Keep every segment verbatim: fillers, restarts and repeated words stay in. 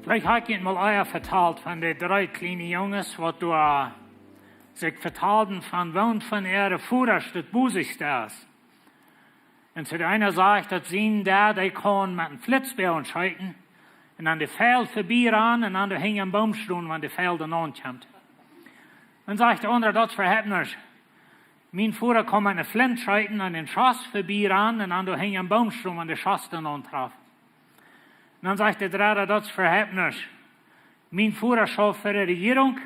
Ekj hab junt mol ea vetalt von de dree kjliene Junges, waut doa sikj vetalden von woont von äare Vodasch daut bosich es. Un soo de eena sajcht, daut sien Dad, dee kaun met een Flitzboagen scheeten un aun de Feil vebie rannen un dan hinja een Boom stonen, wan de Feil doa aun kjemt. Dan sajcht de aundra, daut es fa Hepners. Mien Voda kaun met eene Flint scheeten, aun dän Schoss vebie rannen un dan hinja een Boom stonen, wan de Schoss doa aun traf. Un dan sajcht de dredde, daut es fa Hepners. Mien Voda schauft fa de Rejierunk,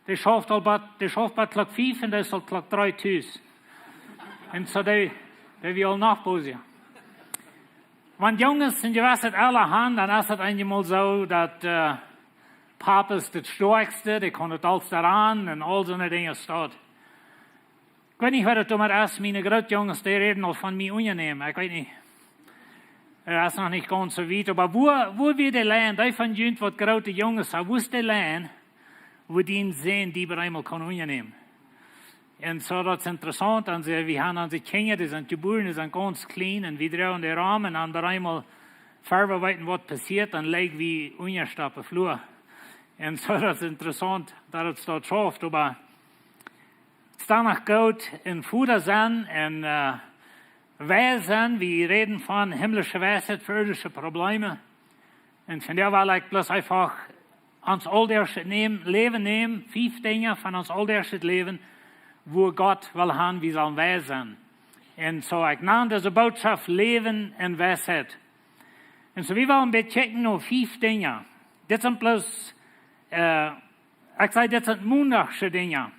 dee schauft aul bat, dee schauft bat Klock fief un dee es aul Klock dree tus. Un soo dee, dee wia aul noch bosich. Wan Junges een jewesset Ella han, dan es daut eenjemol soo daut, äh, Papa es daut stoakjste, dee kaun daut aulstet aun un aul soone Dinja staut. Ekj weet nich, waut daut doamet es, miene Grootjunges, dee räden aul von mie unjanämen. Ekj weet nich. Daut es noch nich gaunz soo wiet, oba woo, woo wia de Lien, dee von junt waut groote Junges han, woo es de Lien, woo dien Sän die bie eemol kaun unjanämen? Un soo, daut es interessaunt, aun see, wie han aun see Kjinja, dee sent jebuaren, dee sent gaunz kjlien, un wie droagen dee rom, un dan bie eemol, ver wie weeten, waut passieet, dan leie wie unja opp de Flua. Un soo, daut es interessaunt, daut et daut schauft, oba et es dan noch goot, een Voda sennen un, äh, weis sennen. Wie räden von himmlische Weisheit fa irdische Probleme. Un von doa well ekj bloos eefach ons auldachschet nämen, Läwen nämen, fief Dinja von ons auldachschet Läwen, woo Gott well han, wie sellen weis sennen. Un soo, ekj nan dise Bootschoft Läwen un Weisheit. Un soo, wie wellen een bät kjikjen no fief Dinja. Dit sent bloos, äh, ekj saj, dit sent Mondachsche Dinja.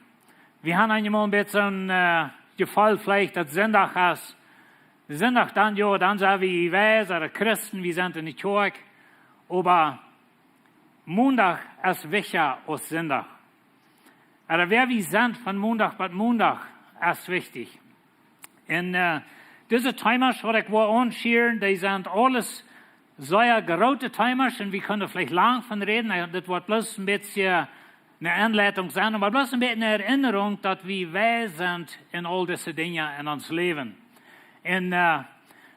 Wie han eenjemol een bät een, äh, Jefeel veleicht, daut Sindach es. Sindach dan, jo, dan sent wie weis, ooda Christen, wie sent enne Kjoakj. Oba Mondach es wichtja aus Sindach. Ooda wäa wie sent von Mondach bat Mondach es wichtich. Un, äh, dise Themas, waut ekj woa aunschieren, dee sent aules sea groote Themas un wie kjennen veleicht lang von räden. Äh, dit woat bloos een bät eene Enleitunk sennen, oba bloos een bät eene Erinnrunk, daut wie weis sent en aul dise Dinja en ons Läwen. Un, äh,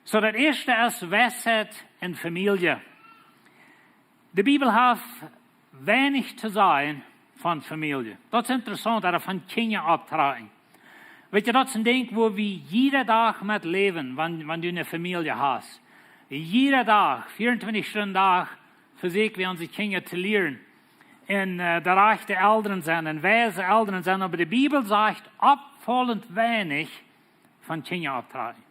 soo daut ieeschte es Weisheit en Famielje. De Bibel haft weinich to sajen von Famielje. Daut es interessaunt, ooda von Kjinja opptrakjen. Weetst du, daut es een Dinkj, woo wie jieda Dach met läwen, wan, wan du eene Famielje hast. Jieda Dach, vieruntwintich Stunden Dach, vesieekj wie onse Kjinja to lieren. Un, äh, doa rajchte Elren sennen, un weise Elren sennen. Oba de Bibel sajcht opfaulent weinich von Kjinja opptrakjen.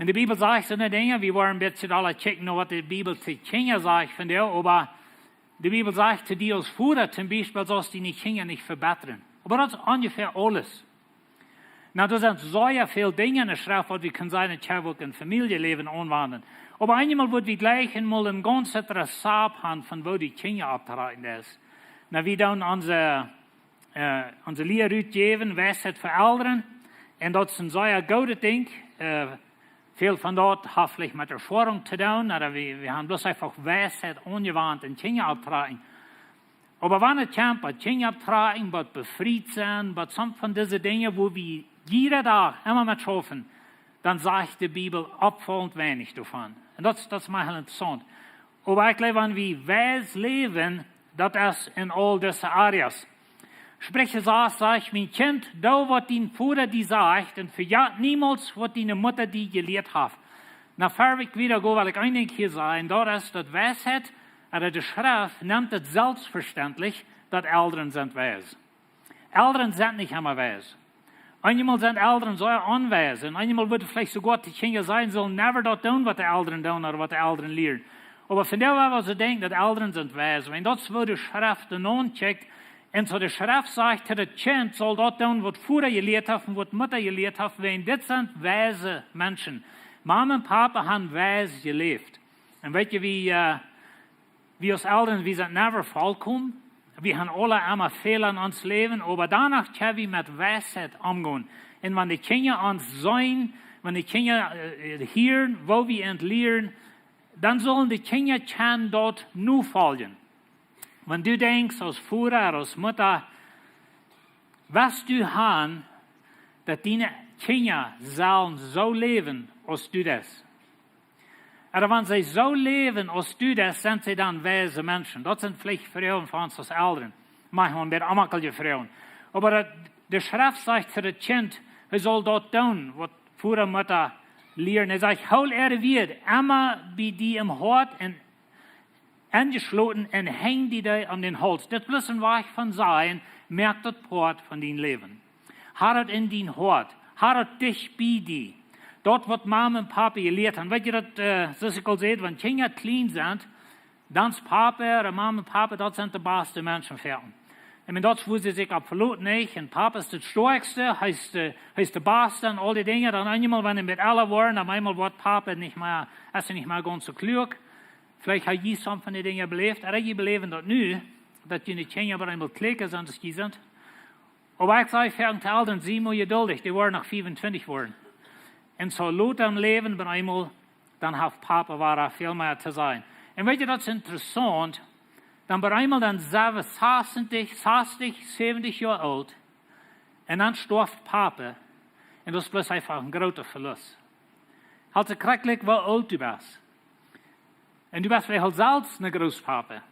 Un de Bibel sajcht soone Dinja, wie woaren een bät dolla kjikjen no waut de Bibel to Kjinja sajcht von dee, oba de Bibel sajcht to die aus Voda toom Biespel, saust diene Kjinja nich vebittren. Oba daut es onjefäa aules. Nu, doa sent sea väl Dinja en de Schreft, waut wie kjennen sajen, daut kjenn wie uk en Famieljeläwen aunwenjen. Oba eenjemol woat wie jlikj eemol een gaunzet Rezapt han von woo de Kjinja opptrakjen es. Nu, wie doonen onse äh, onse Lia rutjäwen, Weisheit fa Elren. Un daut es een sea goodet Dinkj. Äh, väl von daut haft veleicht met Erfoarunk to doonen, ooda wie, wie han bloos eefach Weisheit aunjewendt en Kjinja opptrakjen. Oba wan et kjemt, waut Kjinja opptrakjen, waut befriet sennen, waut soone von dise Dinja, woo wie jieda Dach emma met schaufen, dan sajcht de Bibel opfaulent weinich doavon. Un daut, daut es mie heel interessaunt. Oba ekj jleew, wan wie weis läwen, daut es en aul dise areas. Spricha sas sajcht: Mien Kjint, doo waut dien Voda die sajcht, un vejät niemols waut diene Mutta die jelieet haft. Nu, ver ekj wieda go, well ekj een Dinkj hia sajen, daut es, daut Weisheit, ooda de Schreft nemt et selfstvestendlich, daut Elren sent weis. Elren sent nich emma weis. Eenjemol sent Elren sea onweis. Un eenjemol woat veleicht soogoa de Kjinja sajen, sullen never daut doonen, waut de Elren doonen, ooda waut de Elren lieren. Oba von doa woa wie soo denkjen, daut Elren sent weis. Wan daut es woo de Schreft doa naunkjikjt, un soo de Schreft sajcht, daut daut Kjint saul daut doonen, waut Voda jelieet haft un waut Mutta jelieet haft, wiels dit sent weise Menschen. Mama un Papa han weis jeläft. Un weetst du, wie, äh, wie aus Elren, wie sent never vollkomen. Wie han aula emma Fäla en ons Läwen, oba doano kjenn wie met Weisheit omgonen. Un wan de Kjinja ons seenen, wan de Kjinja, äh, hieren, woo wie an lieren, dan sellen de Kjinja kjennen daut nofoljen. Wan du denkjst aus Voda, aus Mutta, woascht du han, daut diene Kjinja sellen soo läwen aus du deist? Ooda wan see soo läwen aus du, dan sent see dan weise Menschen. Daut sent veleicht Froagen fa ons aus Elren. Maunchmol een bät onjemakjliche Froagen. Oba daut, de Schreft sajcht to daut Kjint, hee saul daut doonen, waut Voda un Mutta lieren. Hee sajcht: "Hool äare Wieed emma bie die em Hoat un enjeschloten un henj die dee aun dän Hauls." Daut bloos een Wajch von sajen, moak daut Poat von dien Läwen. Hab daut en dien Hoat, hab daut dicht bie die. Daut, waut Mame un Pape jelieet haben. Weet jie daut, äh, soo aus ekj aul säd, wan Kjinja kjlien sent, dan es Pape ooda Mame un Pape, daut sent de baste Menschen fa an. Ekj meen, daut es, wua see sikj opp veloten, nich? Un Pape es daut stoakjste, hee es de, hee es de baste un aul dee Dinja. Dan eemol, wan see een bät ella woaren, dan eemol woat Pape nich mea, es hee nich mea gaunz soo kluak. Veleicht hab jie some von dee Dinja beläft, ooda jie beläwen daut nu, daut june Kjinja bie eemol kjlieekja sent aus jie sent. Oba ekj saj foaken to Elren: "Sie mol jeduldich, dee woaren noch fiefuntwintich woaren." Un soo lota em Läwen bie eemol, dan haft Pape wada väl mea to sajen. Un weet jie, daut es interessaunt, dan bie eemol dan sent wie sastich, sastich, säwentich Joa oolt, un dan stoaft Pape, un daut es bloos eefach een groota Velust. Haft sikj krakjt woo oolt du best. Un du best veleicht aul selfst een Grootpape.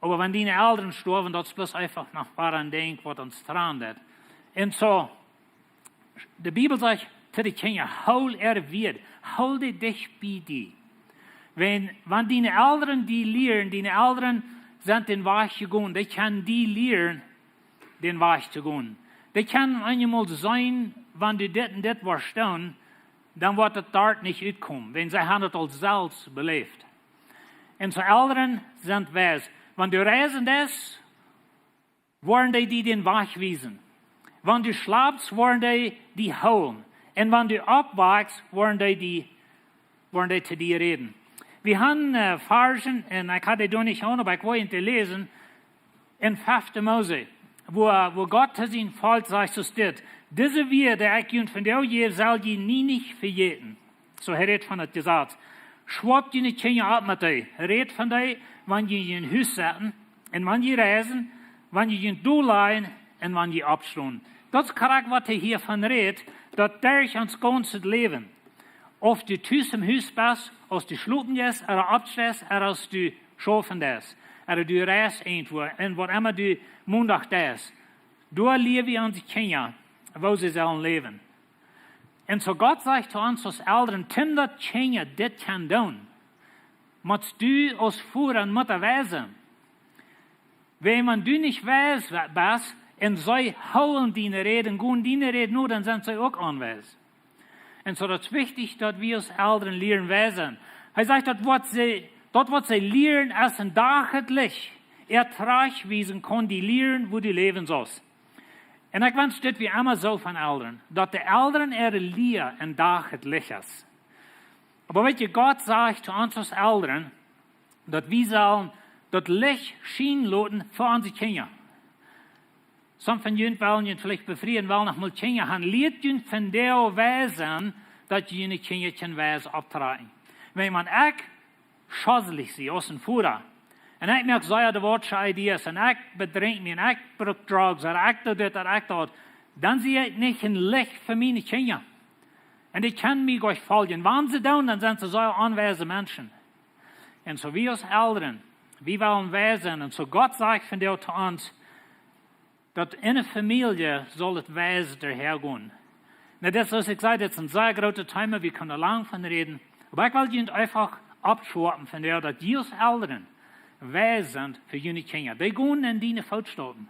Oba wan diene Elren stoawen, daut es bloos eefach noch wada een Dinkj, waut ons trennt. Un soo, de Bibel sajcht to de Kjinja: "Hool äare Wieed, hool dee dicht bie die." Wan, wan diene Elren die lieren, diene Elren sent dän Wajch jegonen, dee kjennen die lieren, dän Wajch to gonen. Dee kjennen eemol seenen, wan du dit un dit woascht doonen, dan woat daut doa nich utkomen, wan see haben daut aul selfst beläft. Un soo Elren sent weis. Wan du reisen deist, woaren dee die dän Wajch wiesen. Wan du schlapst, woaren dee die hoolen. Un wan du oppwakjst, woaren dee die, woaren dee to die räden. Wie haben, äh, Varschen, un ekj haud dee doa nich aun, oba ekj wull an dee läsen, en fefte Mose, wua, wua Gott to sien Volkj sajcht soo aus dit: "Dise Wieed, dee ekj junt vondoag jäw, sell jie nie nich vejäten." Soo, hee rät von daut Jesaz. "Schwoapt june Kjinja opp met dee. Rät von dee, wan jie en Hus setten, un wan jie reisen, wan jie junt dol lajen, un wan jie oppstonen." Daut es krakjt, waut hee hia von rät, daut derch ons gaunzet Läwen. Auf du tus em Hus best, aus du schlopen jeist, ooda oppsteist, ooda aus du schaufen deist, ooda du reist irjentwua, un waut emma du Mondach deist, doa lieren wie onse Kjinja, woo see sellen läwen. Un soo Gott sajcht to ons aus Elren: "Toom daut Kjinja dit kjennen doonen, motst du aus Voda un Mutta weis sennen." Wan, wan du nich weis wa-, best, un see hoolen diene Räd, gonen diene Räd no, dan sent see uk onweis. Un soo, daut es wichtich, daut wie aus Elren lieren weis sennen. Hee sajcht, daut waut see, daut waut see lieren, es een Dach daut Licht. Äa Trajchtwiesen kaun die lieren, woo du läwen saust. Un ekj wensch, daut wie emma soo von Elren, daut de Elren äare Lia een Dach daut Licht es. Oba weet jie, Gott sajcht to ons aus Elren, daut wie sellen daut Licht schienen loten fa onse Kjinja. Some von junt wellen junt veleicht befrieen, wellen noch mol Kjinja haben. Lieet junt vondoag weis sennen, daut june Kjinja kjennen weis opptrakjen. Wan, wan ekj schosselich sie aus een Voda, un ekj moak sea dwausje Ideas, un ekj bedrink mie, un ekj bruck drugs, ooda ekj doo dit, ooda ekj daut, dan sie ekj nich een Licht fa miene Kjinja. Un dee kjennen mie goanich foljen. Wan see doonen, dan sent see sea onweise Menschen. Un soo wie aus Elren, wie wellen weis sennen. Un soo Gott sajcht vondoag to ons, daut en de Famielje saul et weis doahan gonen. Nu, dit, soo aus ekj säd, dit es een sea grootet Thema, wie kjennen lang von räden. Oba ekj well junt eefach oppschaufen vondoag, daut jie aus Elren weis sent fa june Kjinja. Dee gonen en diene Footstaupen.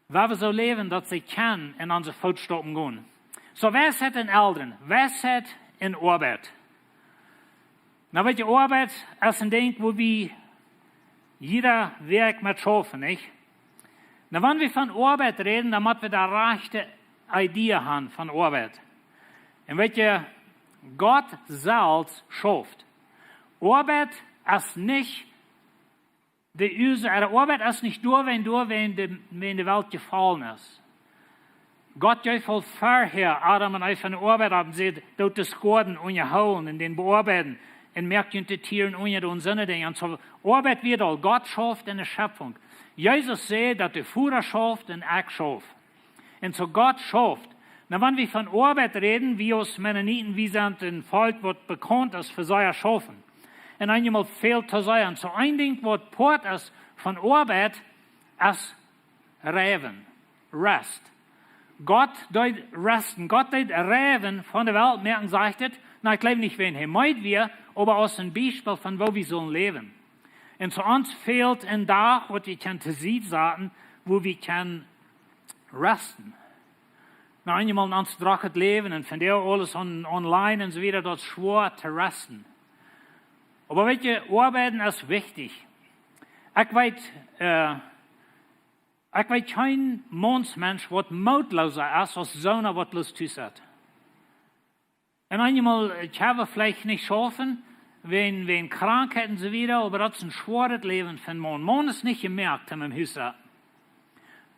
Wie wellen soo läwen, daut see kjennen en onse Footstaupen gonen. Soo, Weisheit en Elren, Weisheit en Oabeit. Nu, weet jie, Oabeit es een Dinkj, wua wie jieda Wäakj met schaufen, nich? Nu, wan wie von Oabeit räden, dan motten wie de rajchte Idee haben von Oabeit. Un weet jie, Gott selfst schauft. Oabeit es nich de Uas-, de Oabeit es nich doa, wan, doa, wan de, wan de Welt jefollen es. Gott jeef aul verhäa Adam un Eva ne Oabeit opp un säd: "Doot dän Goaden unjahoolen un dän beoabeiden, un moakt junt de Tieren unja dän Sinne Dinja." Un soo, Oabeit wia aul, Gott schauft en de Schepfunk. Jesus säd, daut de Voda schauft un ekj schauf. Un soo Gott schauft. Na, wan wie von Oabeit räden, wie aus Mennoniten, wie sent een Volkj waut bekaunt es fa sea schaufen. Un eenjemol väl to sea. Soo een Dinkj waut Poat es von Oabeit es reiwen, rest. Gott deed resten, Gott deed reiwen von de Welt moaken, sajcht et. Na, ekj jleew nich wäajen hee meed wia, oba aus een Biespel von woo wie sullen läwen. Un soo ons fält een Dach waut wie kjennen to Sied saten, wua wie kjennen resten. Na, eenjemol en ons drochet Läwen un von doa aules on, online un soo wieda, daut es schwoa to resten. Oba weetst, oabeiden es wichtich. Ekj weet, äh, ekj weet kjeen Maunsmensch waut mootlosa es aus soona waut bloos tus sitt. Un eenjemol, äh, kjenn wie veleicht nich schaufen, wäajen, wäajen Krankheit un soo wieda, oba daut es een schwoaret Läwen fa een Maun. Maun es nich jemoakt om em Hus to sitt.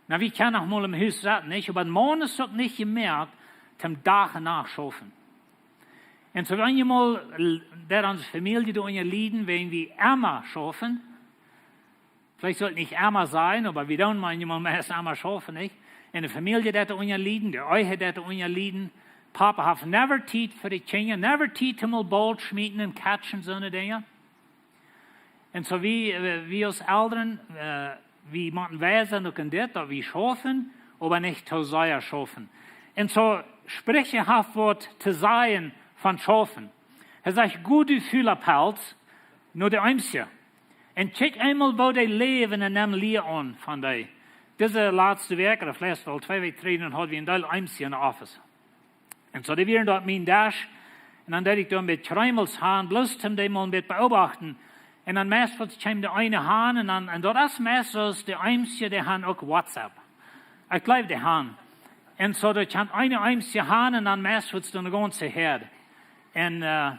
Na, wie kjennen noch mol em Hus sitten, nich? Oba een Maun es uk nich jemoakt, om Dach un Nacht schaufen. Un soo wan jie mol, äh, daut onse Famielje doa unja lieden, wäajen wie emma schaufen, veleicht saul et nich emma sennen, oba wie doonen mau eenjemol meist emma schaufen, nich? Un de Famielje daut doa unja lieden, de Ehe daut doa unja lieden. Papa haft never Tiet fa de Kjinja, never Tiet om mol Ball schmieten un catchen, soone Dinja. Un soo wie, äh, wie aus Elren, äh, wie motten wiesen uk en dit, daut wie schaufen, oba nich to sea schaufen. Un soo Spricha haft waut to sajen von schaufen. Hee sajcht: "Go, du fula Pelz, no de Eemskje. Un kjikj eemol, woo dee läwen un nem Lia aun von dee." Dise latste Wäakj, ooda veleicht aul twee Wäakj trigj, dan haud wie een Deel Eemskje en de Office. Un soo, dee wieren doa opp mien Desch. Un dan deed ekj doa een bät Kjreemels han, bloos om dee mol een bät beoobachten. Un dan meist waut kjeem de eene han, un dan, un daut es meist soo aus de Eemskje, dee han uk WhatsApp. Ekj jleew, dee han. Un soo, daut kjeem eene Eemskje han, un dan meist waut doa ne gaunze Häad. Un, äh,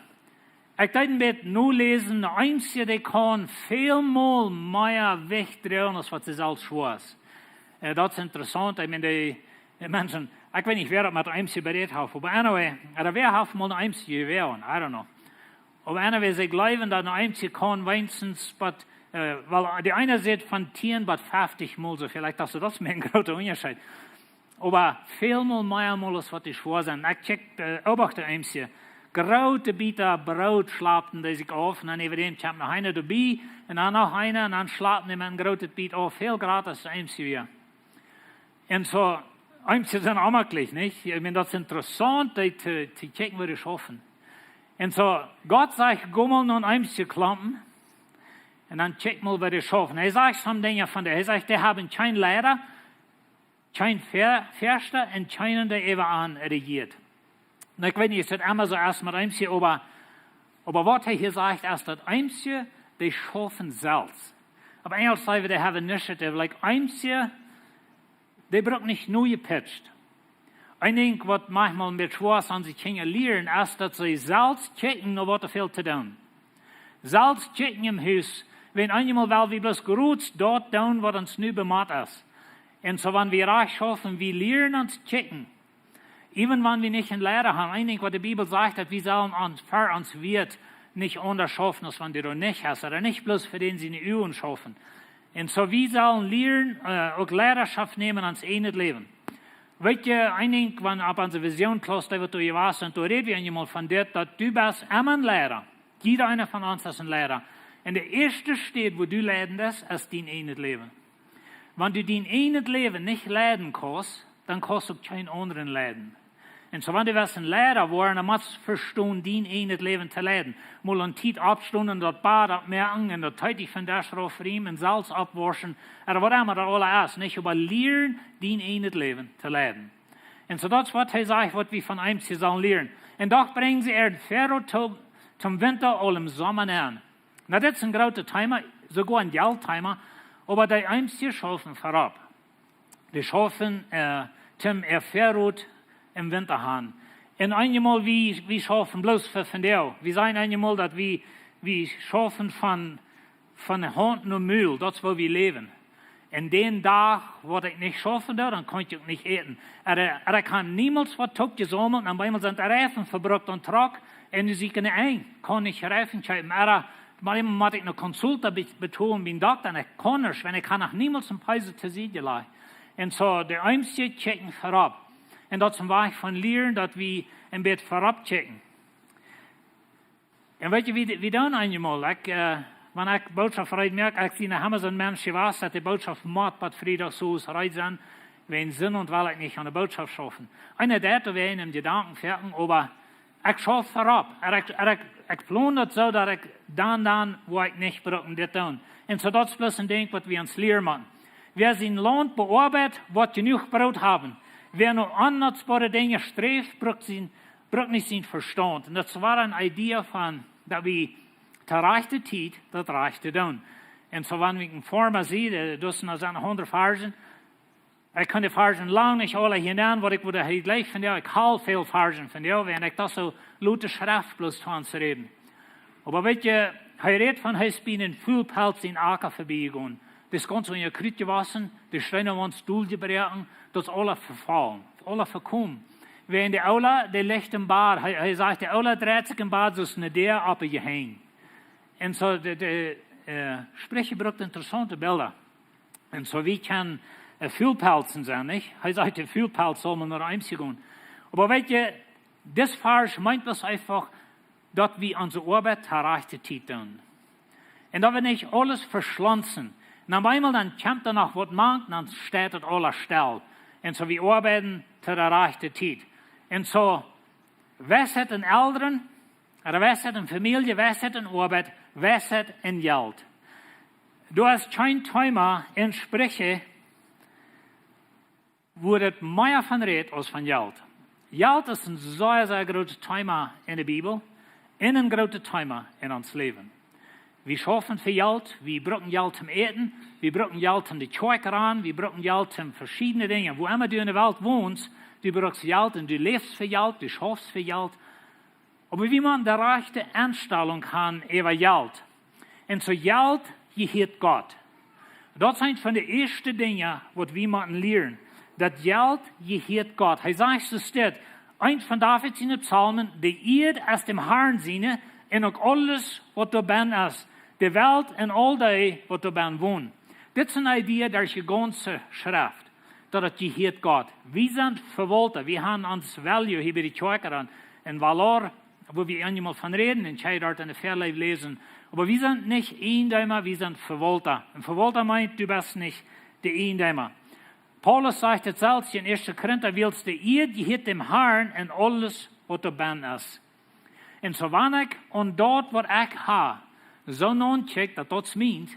ekj deed een bät noläsen, de Eemskje, dee kaun väl mol mea Jewicht droagen aus waut see selfst schwoa es. Äh, daut es interessaunt. Ekj meen, dee, dee Menschen, ekj weet nich, wäa daut met de Eemskje berät haft, oba anyway, ooda wäa haft mol ne Eemskje jewäajen, I don't know. Oba anyway, see jleewen, daut ne Eemskje kaun weens waut, äh, well, de eena sajcht von tieen bat feftich mol soo väl. Ekj docht soo, daut es mie een groota Unjascheet. Oba väl mol mea mol aus waut dee schwoa sent. Ekj kjikj, äh, beoobacht de Eemskje. Groote Bieta Broot schlapten dee sikj auf, un dan äwa däm kjeem noch eena doabie, un dan noch eena, un dan schlapten dee met een grootet Biet auf, väl jrata aus de Eemskje wia. Un soo, Eemskjes sent emma jlikj, nich? Ekj meen, daut es interessaunt, dee to, to kjikjen, woo dee schaufen. Un soo, Gott sajcht: "Go mol no een Eemskje Klompen, un dan kjikj mol, woo dee schaufen." Hee sajcht soone Dinja von dee, hee sajcht, dee haben kjeen Leida, kjeen Väa-, Väaschte un kjeenen, dee äwa an rejieet. Nu, ekj weet nich, es daut emma soo es met Eemskje, oba, oba waut hee hia sajcht, es daut Eemskje, dee schaufen selfst. Opp Enjlisch saj wie, they have initiative. Like, Eemskje, dee brukt nich no jepitcht. Een Dinkj, waut maunchmol een bät schwoa es aun de Kjinja lieren, es, daut see selfst kjikjen, no waut doa fält to doonen. Selfst kjikjen em Hus, wan eenjemol well wie bloos groz daut doonen, waut ons nu bemoakt es. Un soo, wan wie rajcht schaufen, wie lieren ons kjikjen. Even wan wie nich een Leida han, een Dinkj, waut de Bibel sajcht, daut wie sellen ons, fa ons Wieet nich aundasch schaufen, aus wan dee doa nich es, ooda nich bloos fa dän siene Uagen schaufen. Un soo, wie sellen lieren, äh, uk Leidaschoft nämen aun ons eejnet Läwen. Weetst, een Dinkj, wan opp onse Visionsklaus, dee waut doa jewast sent, doa räd wie eenjemol von dit, daut du best emma een Leida. Jieda eena von ons es een Leida. Un de ieeschte Städ, wua du leiden deist, es dien eejnet Läwen. Wan du dien eejnet Läwen nich leiden kaust, dan kaust du uk kjeen aundren leiden. Un soo, wan du west een Leida woaren, dan motst vestonen, dien eejnet Läwen to leiden. Mol ne Tiet oppstonen, daut Bad oppmoaken un daut Teetiet von Desch raufriemen un selfst oppwauschen, ooda waut emma daut aules es, nich? Oba lieren, dien eejnet Läwen to leiden. Un soo, daut es, waut hee sajcht, waut wie von Eemskje sellen lieren. Un doch brinjen see äa Väaroot to, toom Winta aul em Somma nenn. Nu, dit es een grootet Thema, soogoa een Jeldthema, oba dee Eemskje schaufen verop. Dee schaufen, äh, toom äa Väaroot em Winta han. Un eenjemol, wie, wie schaufen bloos fa vondoag. Wie sajen eenjemol, daut wie, wie schaufen von, von Haunt no Mul, daut es, woo wie läwen. Un dän Dach, waut ekj nich schaufen doo, dan kaun ekj uk nich äten. Ooda, ooda ekj hab niemols waut toopjesaumelt, un opp eemol sent de Reifen vebrukt aum Truck, un nu sie ekj aun de Enj, kaun nich Reifen kjeepen. Ooda, mau emma mott ekj no Consulta be-, betolen biem Dokta, un ekj kaun nich, wiels ekj hab noch niemols een Peso to Sied jelajcht. Un soo, dee Eemskje kjikjen verop. Un daut es een Wajch von lieren, daut wie een bät verop kjikjen. Un weet jie, wie, wie doonen eenjemol, ekj, äh, wan ekj Bootschoft reed moak, ekj sie noch emma soon Mensch jewast, daut de Bootschoft mott bat Friedach soo reed sennen, wäajen Sindach well ekj nich aun de Bootschoft schaufen. Eena deit doa wäajen em Jedanken foaken, oba ekj schauf verop. Un ekj, un ekj, ekj plon daut soo, daut ekj dan, dan, woa ekj nich brucken dit doonen. Un soo daut es bloos een Dinkj, waut wie ons lieren motten. Wäa sien Launt beoabeit, woat jenuach Broot haben. Wäa no onnutzboare Dinja sträft, brukt sien, brukt nich sien Vestaunt. Un daut es wada een Idee von, daut wie to rajchte Tiet daut rajchte doonen. Un soo, wan wie een Farma seenen, äh, daut sent noch aundre Varschen, ekj kaun de Varschen lang nich aule hia nenn, waut ekj wudd hia jlikj von, jo, ekj haud väl Varschen von, jo, wan ekj daut soo lute Schreft bloos to ons räden. Oba weet jie, hee rät von, hee es bie een Fulpelz sienen Acka verbie jegonen. Daut es gaunz unja Krut jewossen, de Steena wieren dol jebroaken, daut es aula vefollen, aula vekomen. Wäajen de Oola, dee licht em Bad, hee, hee sajcht, de Oola dreit sikj em Bad, soo aus een Däa opp een Jehenj. Un soo, de, de, äh, Spricha brukt interessaunte Bilda. Un soo, wie kjennen, äh, Fulpelzen sennen, nich? Hee sajcht, de Fulpelz saul mau no Eems gonen. Oba weet jie, dis Varsch meent bloos eefach, daut wie onse Oabeit to rajchte Tiet doonen. Un daut wie nich aules veschlonzen. Un opp eemol dan kjemt doa noch waut mank, dan steit daut aules stell. Un soo, wie oabeiden to de rajchte Tiet. Un soo, Weisheit en Elren, ooda Weisheit en Famielje, Weisheit en Oabeit, Weisheit en Jelt. Doa es kjeen Teema en Spricha, wua daut mea von rät aus von Jelt. Jelt es een sea, sea grootet Teema en de Bibel un een grootet Teema en ons Läwen. Wie schaufen fa Jelt, wie brucken Jelt toom äten, wie brucken Jelt toom de Kjoakj rannen, wie brucken Jelt toom veschiedne Dinja. Wua emma du en de Welt wonst, du brukst Jelt un du läfst fa Jelt, du schaufst fa Jelt. Oba wie motten de rajchte Enstalunk haben äwa Jelt. Un soo, Jelt jehieet Gott. Daut es eent von de ieeschte Dinja, waut wie motten lieren. Daut Jelt jehieet Gott. Hee sajcht soo, steit, eent von David siene Psalmen: "De Ieed es däm Harn siene, un uk aules, waut doabennen es, de Welt un aul dee, waut doabennen wonen." Dit es een Idee derch de gaunze Schreft, daut et jehieet Gott. Wie sent Vewaulta, wie haben ons value hia bie de Kjoakj dan en Valor, wua wie eenjemol von räden, un kjenn daut en de Väaleew läsen. Oba wie sent nich Iejendeema, wie sent Vewaulta. Un Vewaulta meent, du best nich de Iejendeema. Paulus sajcht et selfst en ieeschte Korinta: "Wiels de Ieed jehieet däm Harn un aules, waut doabennen es." Un soo, wan ekj aun daut, waut ekj hab, soo naunkjikj, daut daut es mient,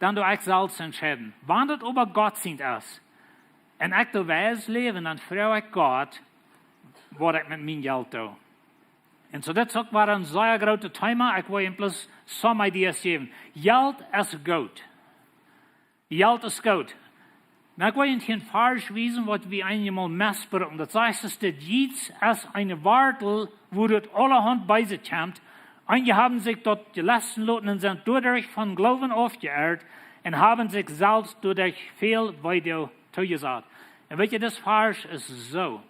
dan doo ekj selfst entscheiden. Wan daut oba Gott sient es, un ekj doo wies läwen, dan froag ekj Gott, waut ekj met mien Jelt doo. Un soo, dit es uk wada een sea grootet Teema. Ekj well junt bloos some ideas jäwen. Jelt es goot. Jelt es goot. Nu, ekj well junt hia een Varsch wiesen, waut wie eenjemol missbrucken. Daut sajcht, daut dit Jelt es eene Wartel, wua daut aulahaunt Beeset kjemt. Eenje haben sikj daut jelesten loten un sent doaderch vom Gloowen aufjeirrt un haben sikj selfst doaderch väl Weedoag toojesat. Un weet jie, dit Varsch es soo.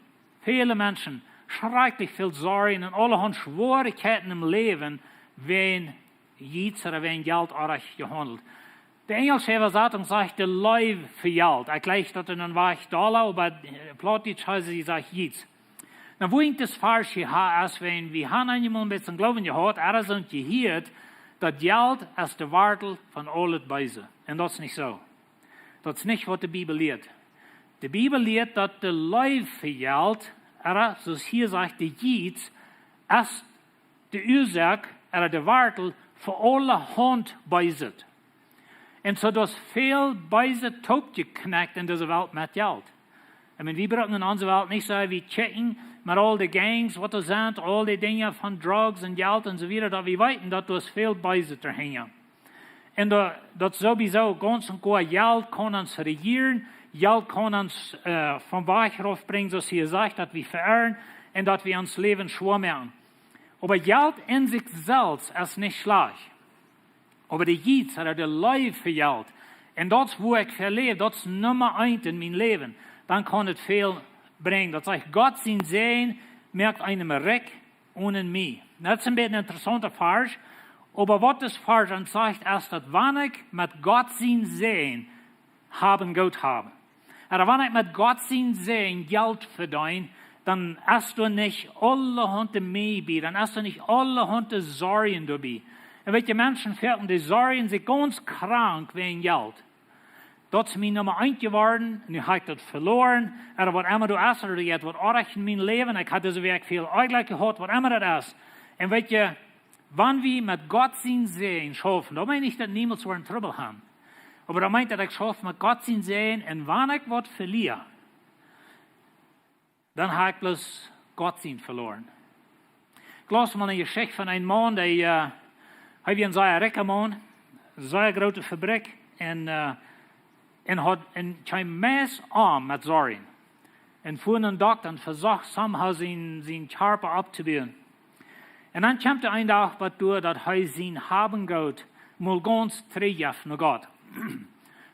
Väle Menschen, schrakjlich väl Sorjen un aulahaunt Schwierigkeiten em Läwen, wäajen Jelt ooda wäajen Jelt oajch jehaundelt. De enjelsche Äwasatunk sajcht de Leew fa Jelt. Ekj jleich daut en een Wajch Dolla, oba, äh, Plautdietsch heet et, dee sajcht Jelt. Nu, wua ekj dit Varsch hia hab, es, wan wie haben eenjemol een bät Gloowen jehaut, ooda soo jehieet, daut Jelt es de Wartel von aul daut Beese. Un daut es nich soo. Daut es nich, waut de Bibel lieet. De Bibel lieet, daut de Leew fa Jelt, ooda, soo aus hia sajcht, de Jelt, es de Uasoak, ooda de Wartel fa aulahaunt Beeset. Un soo, daut es väl Beeset toopjekjnekjt en dise Welt met Jelt. Ekj meen, wie brucken en onse Welt nich soo, wie kjikjen, oba aul de Gangs, waut doa sent, aul dee Dinja von Drugs un Jelt un soo wieda, daut wie weeten, daut doa es väl Beeset doahinja. Un daut, daut sowieso gaunz un goa, Jelt kaun ons rejieren, Jelt kaun ons, äh, vom Wajch raufbrinjen, soo aus hia sajcht, daut wie veirren un daut wie ons Läwen schwoa moaken. Oba Jelt en sikj selfst es nich schlajcht. Oba de Jelt, ooda de Leew fa Jelt, un daut es, wua ekj fa läw, daut es Numma eent en mien Läwen, dan kaun et väl brinjen. Daut sajcht, Gott sien Säajen moakt eenem rikj onen mie. Nu, daut es een bät een interessaunta Varsch, oba waut dis Varsch ons sajcht, es daut wan ekj met Gott sien Säajen haben goot haben. Oba wan ekj met Gott sien Säajen Jelt vedeen, dan es doa nich aulahaunt Mie bie, dan es doa nich aulahaunt Sorjen doabie. Un weet jie, Menschen foaken, dee sorjen sikj gaunz krank wäajen Jelt. Daut es mien Numma eent jeworden, nu hab ekj daut veloaren, ooda waut emma doa es, ooda daut woat oajch en mien Läwen, ekj haud dise Wäakj väl Onjlekj jehaut, waut emma daut es. Un weet jie, wan wie met Gott sien Säajen schaufen, dan meen ekj nich, daut niemols woaren Trubbel haben. Oba daut meent, daut ekj schauf met Gott sien Säajen, un wan ekj waut velia, dan hab ekj bloos Gott sien veloaren. Ekj laus mol eene Jeschicht von eenen Maun, dee, äh, hee wia een sea rikja Maun, sea groote Fabrikj, un, äh, un haud, un kjeem meist aun met Sorjen. Un fua no dän Dokta un vesocht somehow sienen, sienen Kjarpa opptobuen. Un dan kjemt hee een Dach bat doa, daut hee sien Hab un Goot mol gaunz trigjjeft no Gott.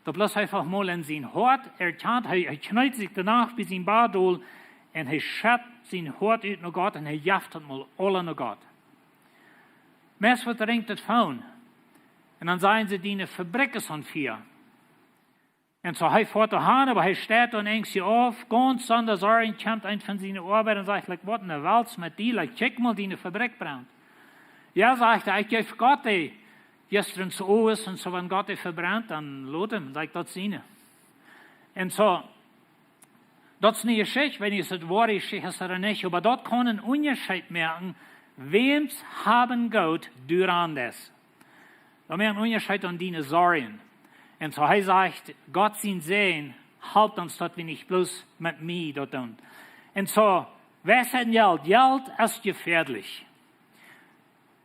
Daut bloos eefach mol en sien Hoat erkjant, hee, hee kjneet sikj doano bie sien Bad dol un hee schett sien Hoat ut no Gott un hee jeft daut mol aula no Gott. Meist waut rinjt daut Phone. Un dan sajen see, diene Fabrikj es aun Fia. Un soo hee foat doa han, oba hee steit doa un enjst sikj auf, gaunz sonda Sorjen kjemt eent von siene Oabeida un sajcht, like, waut en de Welt es met die, like, kjikj mol, diene Fabrikj brent. Jo, sajcht hee, ekj jeef Gott dee, jistren soo es un soo, wan Gott dee vebrennt, dan lot am, like, daut siene. Un soo, daut es eene Jeschicht, ekj weet nich, es daut woare Jeschicht es ooda nich, oba daut kaun eenen Unjascheet moaken, wäms Hab un Goot du aun es. Daut moakt eenen Unjascheet aun diene Sorjen. Un soo hee sajcht, Gott sien Säajen halpt ons, daut wie nich bloos met Mie daut doonen. Un soo, Weisheit un Jelt, Jelt es jefäadlich.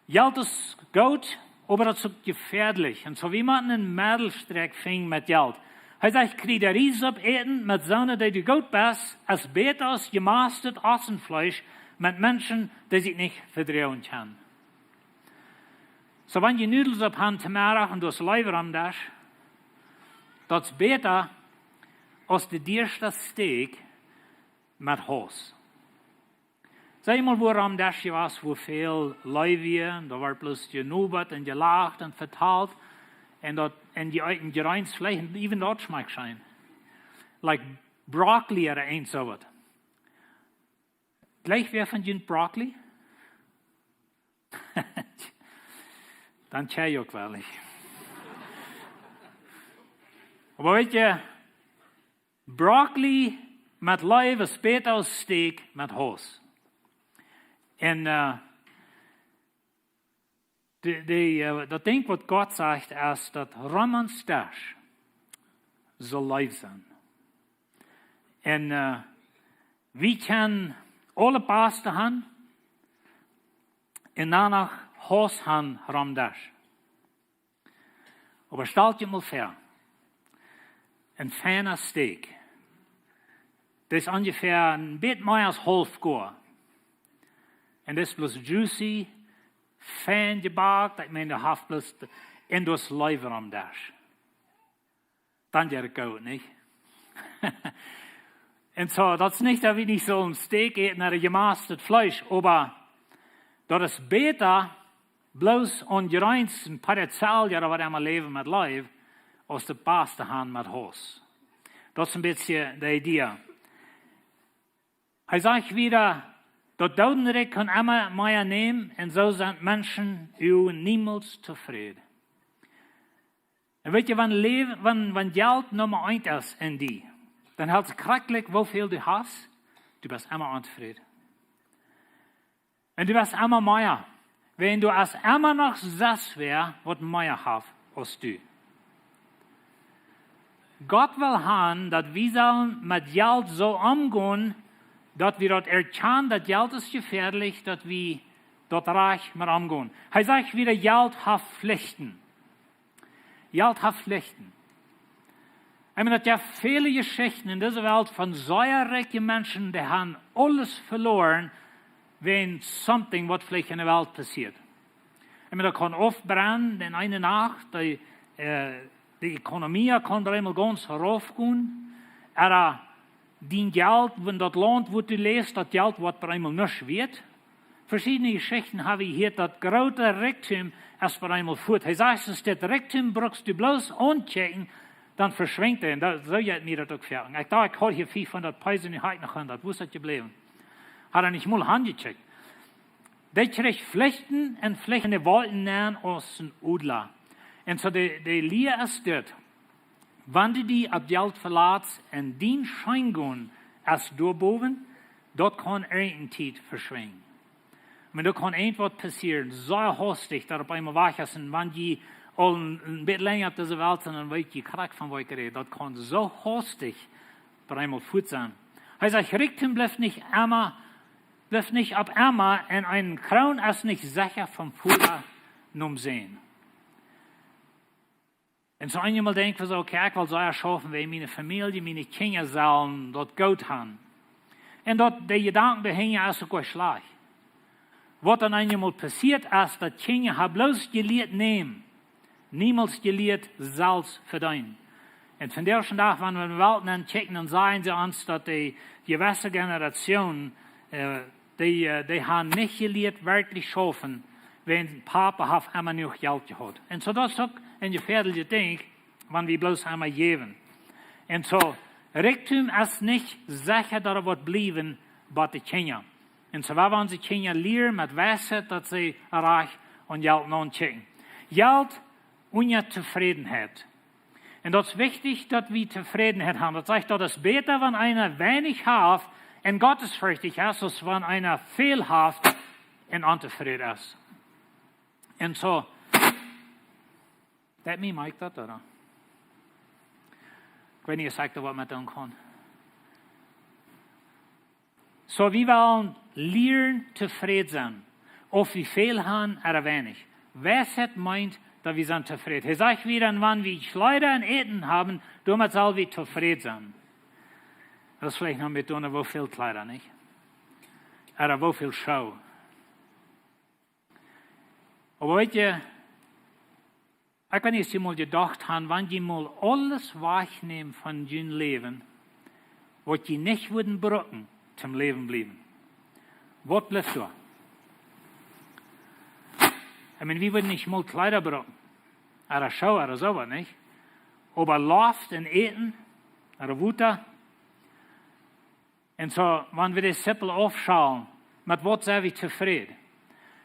Jelt es goot, oba daut es uk jefäadlich. Un soo, wie motten eene Medelstrakj finjen met Jelt. Hee sajcht, kjrie de Ries opp äten met soone, dee du goot best, es bäta aus jemastet Ossenfleesch met Menschen, dee sikj nich vedroagen kjennen. Soo, wan jie Nudels opp han to Meddach un doa es Leew aum Desch, daut es bäta aus de dieeschte Steak met Hauss. Saj mol, wua aum Desch jewast, wua väl Leew wia, un doa wort bloos jenobat un jelacht un vetalt, un daut, un jie eeten Jreens, veleicht, un even daut schmakjt scheen. Like Brokkoli ooda eent soo waut. Jlikj wäa von junt Brokkoli? Dan kjrie jie uk woll, nich? Oba weet jie, Brokkoli met Leew es bäta aus Steak met Hauss. Un, äh, de, de, äh, daut Dinkj waut Gott sajcht es daut rom ons Desch saul Leew sennen. Un, äh, wie kjennen aule Paste han un dan noch Hauss han rom Desch. Oba stalt junt mol väa, een feina Steak. Daut es onjefäa een bät mea aus haulf goa. Un daut es bloos juicy, fein jebakt, ekj meen, daut haft bloos de, un daut es Leew aum Desch. Dan jeit et goot, nich? Un soo, daut es nich, daut wie nich sellen Steak äten ooda jemastet Fleesch, oba daut es bäta, bloos aun Jreens un Padezelj ooda waut emma läwen met Leew, aus de Paste han met Hauss. Daut es een bät de Idee. Hee sajcht wieda, daut Doodenrikj kaun emma mea nämen un soo sent Menschen uk niemols tofräd. Un weet jie, wan Läw-, wan, wan Jelt Numma eent es en die, dan halpt et krakjt jlikj woo väl du hast, du best emma ontofräd. Un du best emma mea. Wan du hast emma noch sest wäa waut mea haft aus du. Gott well han, daut wie sellen met Jelt soo omgonen, daut wie daut erkjanen, daut Jelt es jefäadlich, daut wie daut rajcht met omgonen. Hee sajcht wieda, Jelt haft Flichten. Jelt haft Flichten. Ekj meen, daut jeft väle Jeschichten en dise Welt von sea rikje Menschen, dee han aules veloaren, wäajen something waut veleicht en de Welt passieet. Ekj meen, daut kaun aufbrennen en eene Nacht, dee, äh, de Ekonomie kaun bie eemol gaunz raufgonen. Ooda dien Jelt, wan daut Launt, wua du läfst, daut Jelt woat bie eemol nuscht wieet. Veschiedne Jeschichten hab wie jehieet, daut groote Rikjdom es bie eemol fuat. Hee sajcht, daut Rikjdom brukst du bloos aunkjikjen, dan veschwinjt hee. Un daut, soo jeit mie daut uk foaken. Ekj docht, ekj haud hia fiefhundat Pesos, nu hab ekj noch hundat. Wua es daut jebläwen? Haud hee nich mol aunjekjikjt. Dee kjrieech Flichten un fleech en de Wolkjen nenn aus een Odla. Un soo de, de Lia es dit: Wan du die opp Jelt velatst un dien Scheengonen es doa bowen, daut kaun irjent eene Tiet veschwinjen. Oba daut kaun irjentwaut passieren, soo hastich, daut opp eemol wajch es. Un wan jie aul een, een bät lenja opp dise Welt sent, dan weet jie krakjt von waut ekj räd. Daut kaun soo hastich opp eemol fort sennen. Hee sajcht: Rikjdom blift nich emma, blift nich opp emma, un eene Kroon es nich secha vom Voda noom Sän. Un soo eenjemol denkj wie soo: Okay, ekj well soo schaufen, wiels miene Famielje, miene Kjinja sellen daut goot haben. Un daut, de Jedanken doahinja es uk goa schlajcht. Waut dan eenjemol passieet es, daut Kjinja haben bloos jelieet nämen, niemols jelieet selfst vedeenen. Un vondoag dän Dach, wan wie enne Welt nenkjikjen, dan sajen see ons, daut de jewesse Generationen, äh, dee, äh, dee haben nich jelieet werkjlich schaufen, wiels Papa haft emma jenuach Jelt jehaut. Un soo, daut es uk een jefäadeljet Dinkj, wan wie bloos emma jäwen. Un soo, Rikjdom es nich secha, daut et woat bliewen bie de Kjinja. Un soo, wie wellen onse Kjinja lieren met Weisheit, daut see rajcht aun Jelt naunkjikjen. Jelt unja Tofrädenheit. Un daut es wichtich, daut wie Tofrädenheit haben. Daut sajcht, daut es bäta, wan eena weinich haft un gottesferchtich es, aus wan eena väl haft un ontofräd es. Un soo, daut mie meent daut, ooda? Ekj weet nich, aus ekj doa waut met doonen kaun. Soo, wie wellen lieren tofräd sennen, auf wie väl haben ooda weinich. Weisheit meent, daut wie sent tofräd. Hee sajcht wada: Wan wie Kjleeda un Äten haben, doamet sell wie tofräd sennen. Daut es veleicht noch met doonen, woo väl Kjleeda, nich? Ooda woo väl Schoo. Oba weet jie, ekj weet nich, aus jie mol jedocht haben, wan jie mol aules wajchnämen von jun Läwen, waut jie nich wudden brucken toom läwen bliewen. Waut blift doa? Ekj meen, wie wudden nich mol Kjleeda brucken. Ooda Schoo ooda soo waut, nich? Oba Loft un Äten, ooda Wota, un soo, wan wie de Sippel aufschalen, met waut sent wie tofräd?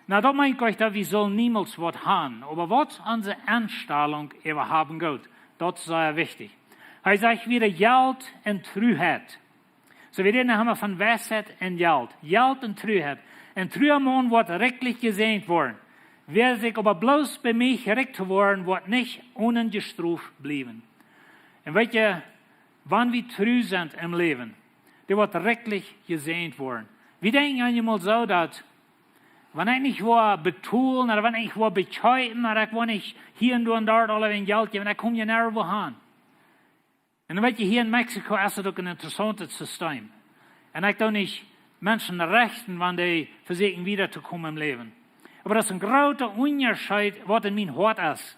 Na, daut meent nich, daut wie sellen niemols waut haben, oba waut es onse Enstalunk äwa Hab un Goot? Daut es sea wichtich. Hee sajcht wada Jelt un Truheit. Soo, wie räden emma von Weisheit un Jelt. Jelt un Truheit. Een truha Maun woat rikjlich jesäajent woaren. Wäa sikj oba bloos bemieet, rikj to woaren, woat nich onjestroft bliewen. Un weet jie, wan wie tru sent em Läwen, dee woat rikjlich jesäajent woaren. Wie denkjen eenjemol soo, daut wan ekj nich woa betolen, ooda wan ekj nich woa bekjeepen, ooda ekj woa nich hia un doa un doa aule een Jelt jäwen, ekj kom je nirjentwua han. Un dan weet jie, hia en Mexiko es daut uk een interessauntet System. Un ekj doo nich Menschen rechten, wan dee vesieekjen wieda to komen em Läwen. Oba daut es een groota Unjascheet, waut en mien Hoat es.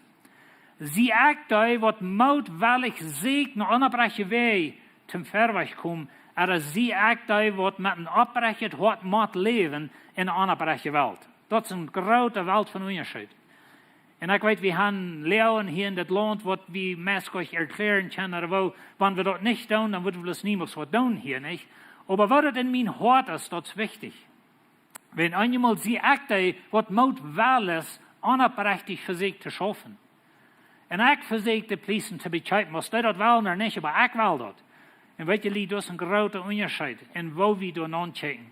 Sie ekj dee, waut mootwellich sieekjt no onopprechte Wäaj toom verwoats komen, ooda sie ekj dee, waut met een opprechtet Hoat mott läwen en eene onopprechte Welt? Daut es een groota Welt von Unjascheet. Un ekj weet, wie haben Leewen hia en dit Launt, waut wie meist goanich erkjläaren kjennen, ooda woo, wan wie daut nich doonen, dan wudden wie bloos niemols waut doonen hia, nich? Oba waut daut en mien Hoat es, daut es wichtich. Wan eenjemol sie ekj dee, waut mootwellich onopprechtich vesieekjt to schaufen. Un ekj vesieekj de Pliesen to bekjeepen, auf dee daut wellen ooda nich, oba ekj well daut. Un weet jie, Lied, daut es een groota Unjascheet en woo wie doa naunkjikjen.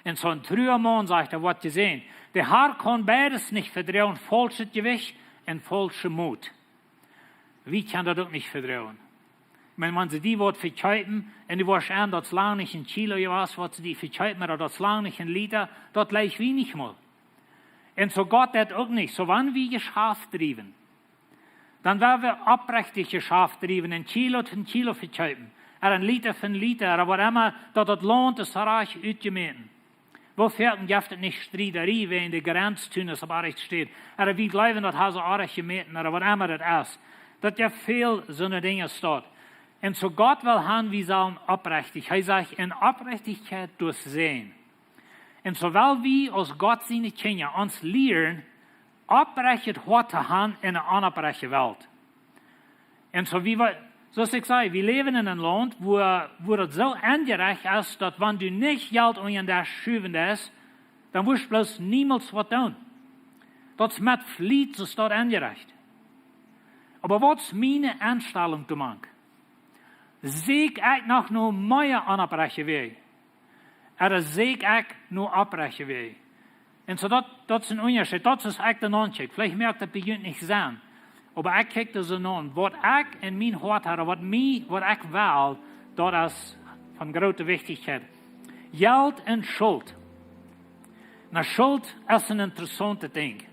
Un soo een truha Maun, sajcht hee, woat jesäajent. De Har kaun beides nich vedroagen, faulschet Jewicht un faulsche Moot. Wie kjennen daut uk nich vedroagen. Ekj meen, wan see die waut vekjeepen un du woascht aun, daut es lang nich een Kilo jewast, waut see die vekjeepen, ooda daut es lang nich een Lita, daut jleich wie nich mol. Un soo Gott daut uk nich. Soo, wan wie Jeschaft driewen, dan woa wie opprechtich Jeschaft driewen, een Kilo fa een Kilo vekjeepen, ooda een Lita fa een Lita, ooda waut emma, daut daut Launt es rajcht utjemäten. Woo foaken jeft et nich Striedarie wäajen de Grenz, wan et opp rajcht steit, ooda wie jleewen, daut haben see rajcht jemäten, ooda waut emma daut es. Daut jeft väl soone Dinja doa. Un soo Gott well haben, wie sellen opprechtich. Hee sajcht, en Opprechtichkjeit doa sennen. Un soo well wie aus Gott siene Kjinja ons lieren, opprechtet Hoat to haben en eene onopprechte Welt. Un soo, wie, soo aus ekj säd, wie läwen en een Launt, wua, wua daut soo enjerecht es, daut wan du nich Jelt unja dän Desch schuwen deist, dan woascht du bloos niemols waut doonen. Daut es met Fliet, soo es daut enjerecht. Oba waut es miene Enstalunk doamank? Sieekj ekj noch no mea onoprechte Wäaj? Ooda sieekj ekj no oprechte Wäaj? Un soo daut, daut es een Unjascheet. Daut es, ekj de Nauncheck. Veleicht moakt daut bie junt nich Senn. Oba ekj kjikj doa soo no. Waut ekj en mien Hoat hab, waut mie, waut ekj well, daut es von groote Wichtichkjeit. Jelt un Schult. Nu, Schult es een interessauntet Dinkj.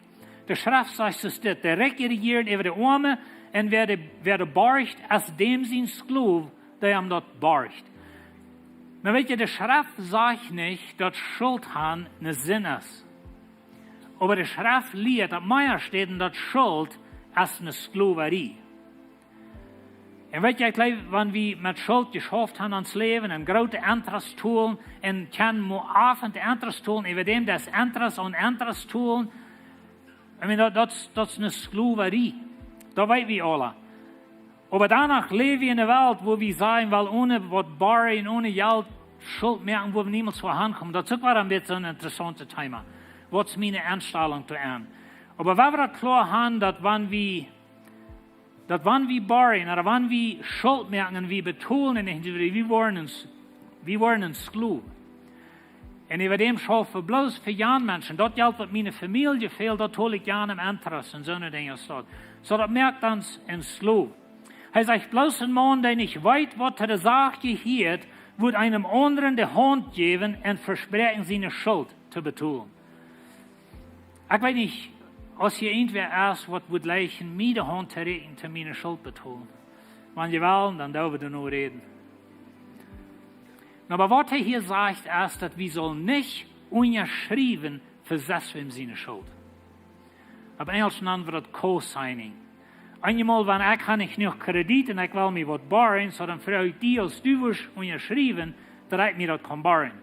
De Schreft sajcht soo dit: De Rikje rejieren äwa de Oame, un wäa de, wäa de borcht, es däm sien Sklow, dee am daut borcht. Nu weet jie, de Schreft sajcht nich, daut Schult han ne Sind es. Oba de Schreft lieet opp mea Städen, daut Schult es ne Sklowarie. Un weet jie, ekj jleew, wan wie met Schult jeschauft han ons Läwen un groote Interest tolen un kjennen mau oft Interest tolen, äwa däm daut Interest aun Interest tolen, ekj meen, daut, daut, daut es ne Sklowarie. Daut weet wie aula. Oba doano läw wie en eene Welt, wua wie sajen, well, one waut borjen, one Jelt Schult moaken, wua wie niemols wua hankomen. Daut es uk wada een bät een interessauntet Thema. Waut es miene Enstalunk doa aun? Oba wan wie daut kloa han, daut wan wie, daut wan wie borjen, ooda wan wie Schult moaken un wie betolen un nich, wie woaren een, wie woaren een Sklow. Un äwa däm schaufen bloos fa jane Menschen. Daut Jelt waut miene Famielje fält, daut hol ekj aun em Interest un soone Dinja aus daut. Soo daut moakt ons een Sklow. Hee sajcht, bloos een Maun, dee nich weet, waut to de Sach jehieet, woat eenem aundren de Haunt jäwen un vespräakjen, siene Schult to betolen. Ekj weet nich, aus hia irjentwäa es, waut wudd jleichen, mie de Haunt to räkjen, to miene Schult betolen. Wan jie wellen, dan doo wie doano räden. Nu, oba waut hee hia sajcht, es, daut wie sellen nich unjaschriewen fa sestwäm siene Schult. Opp Enjelsch nanen wie daut co-signing. Eenjemol, wan ekj ha nich jenuach Kredit un ekj well mie waut borjen, soo dan froag ekj die, aus du wurscht unjaschriewen, daut ekj mie daut kaun borjen.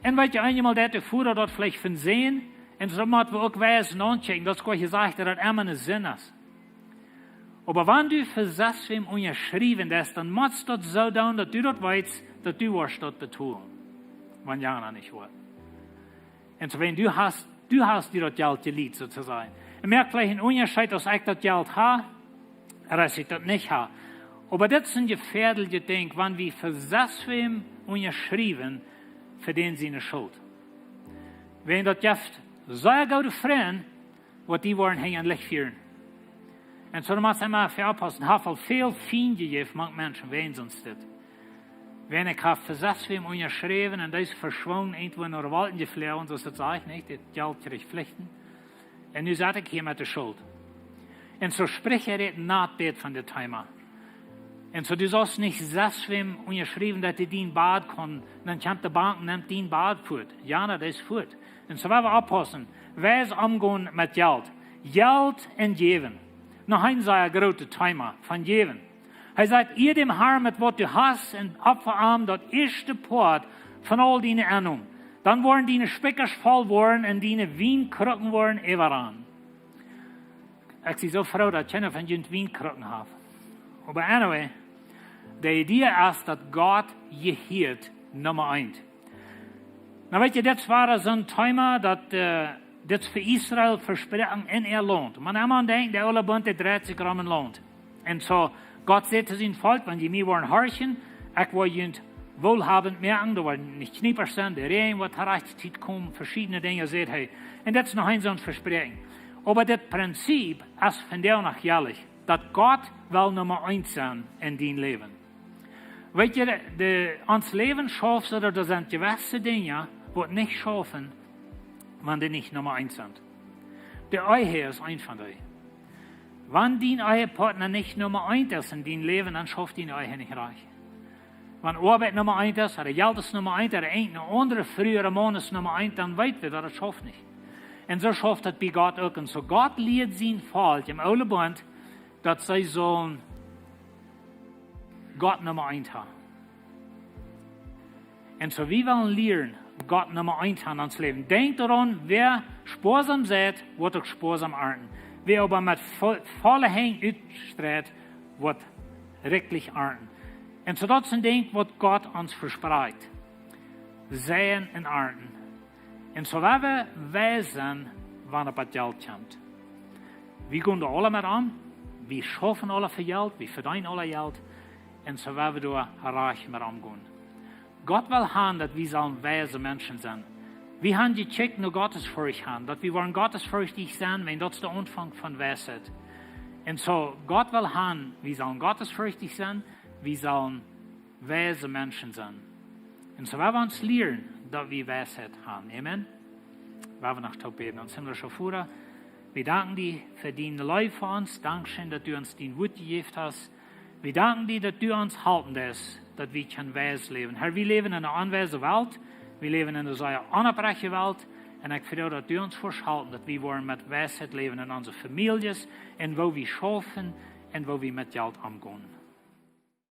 Un weet jie, eenjemol deit de Voda daut veleicht von seenen, un soo mott wie uk wies naunchecken, daut es goa jesajcht, daut daut emma ne Sind es. Oba wan du fa sestwäm unjaschriewen deist, dan motst daut soo doonen, daut du daut weetst, daut du woascht daut betolen. Wan jana nich woat. Un soo, wan du hast, du hast die daut Jelt jelieet, soo to sajen. Un moakt veleicht een Unjascheet, aus ekj daut Jelt ha, ooda aus ekj daut nich ha. Oba dit es een jefäadeljet Dinkj, wan wie fa sestwäm unjaschriewen fa dän siene Schult. Wan daut jeft sea goode Frind, waut die woaren hinjaren Licht fieren. Un soo, dan motst emma väl oppaussen. Haft aul väl Fiend jejäft mank Menschen, wäajen soont dit. Wan ekj ha fa sestwäm unjaschräwen un dee es veschwungen, irjentwua no de Wolkjen jefloagen, soo aus daut sajcht, nich? Daut Jelt kjrieech Flichten. Un nu saut ekj hia met de Schult. Un soo spricht hee daut nat bät von dit Thema. Un soo, du saust nich sestwäm unjaschriewen, daut dee dien Bad kaun, dan kjemt de Bank, nemt dien Bad fuat. Jana, daut es fuat. Un soo, wie oppaussen, wies omgonen met Jelt. Jelt un jäwen. Noch een sea grootet Thema von jäwen. Hee sajcht, ea däm Harn met waut du hast un opfa am daut ieeschte Poat von aul diene Ennom. Dan woaren diene Spikjasch voll woaren un diene Wienkrucken woaren äwarannen. Ekj sie soo froo, daut kjeena von junt Wienkrucken haft. Oba anyway, de Idee es, daut Gott jehieet Numma eent. Nu weet jie, dit wia soon Thema, daut, äh, dit fa Israel vesproaken en äa Launt. Mau emma denkjen, de oole Bunt, dee dreit sikj rom en Launt. Un soo, Gott säd to sien Volkj, wan jie mie woaren horchen, ekj woa junt woolhabend moaken, doa woaren nich Kjniepasch sennen, de Räajen woat to rajchte Tiet komen, veschiedne Dinja säd hee. Un dit es noch een soon Vespräakjen. Oba dit Prinzip es vondoag noch jelich, daut Gott well Numma eent sennen en dien Läwen. Weet jie, de, de, ons Läwen schauft soo, daut doa sent jewesse Dinja, waut nich schaufen, wan dee nich Numma eent sent. De Ehe es eent von dee. Wan dien Ehepartner nich Numma eent es en dien Läwen, dan schauft diene Ehe nich rajcht. Wan Oabeit Numma eent es, ooda Jelt es Numma eent, ooda irjent een aundra Fru ooda Maun es Numma eent, dan weet wie, daut et schauft nich. Un soo schauft daut bie Gott uk. Un soo Gott lieet sien Volkj em oolen Bunt, daut see sullen Gott Numma eent haben. Un soo, wie wellen lieren, Gott Numma eent haben en ons Läwen. Denkj doaraun, wäa spoasam seit, woat uk spoasam arnten. Wäa oba met vo-, volle Henj utstreit, woat rikjlich arnten. Un soo daut es een Dinkj waut Gott ons vesprakjt. Seien un arnten. Un soo woa wie weis sennen, wan opp daut Jelt kjemt. Wie gonen doa aula met om. Wie schaufen aula fa Jelt. Wie vedeenen aula Jelt. Un soo woa wie doa rajcht met omgonen. Gott well han, daut wie sellen weise Menschen sennen. Wie han jekjikjt no Gottesforcht han, daut wie woaren gottesforchtich sennen, wiels daut es de Aunfank von Weisheit. Un soo, Gott well han, wie sellen gottesforchtich sennen, wie sellen weise Menschen sennen. Un soo woa wie ons lieren, daut wie Weisheit han. Amen. Woa wie noch toop bäden. Ons himmlischa Voda, wie danken die fa diene Leew fa ons. Dankscheen, daut du ons dien Wuat jejäft hast. Wie danken die, daut du ons halpen deist, daut wie kjennen weis läwen. Herr, wie läwen en eene onweise Welt. Wie läwen en eene sea onopprechte Welt. Un ekj froag, daut du ons woascht halpen, daut wie woaren met Weisheit läwen en onse Famieljes, un woo wie schaufen, un woo wie met Jelt omgonen.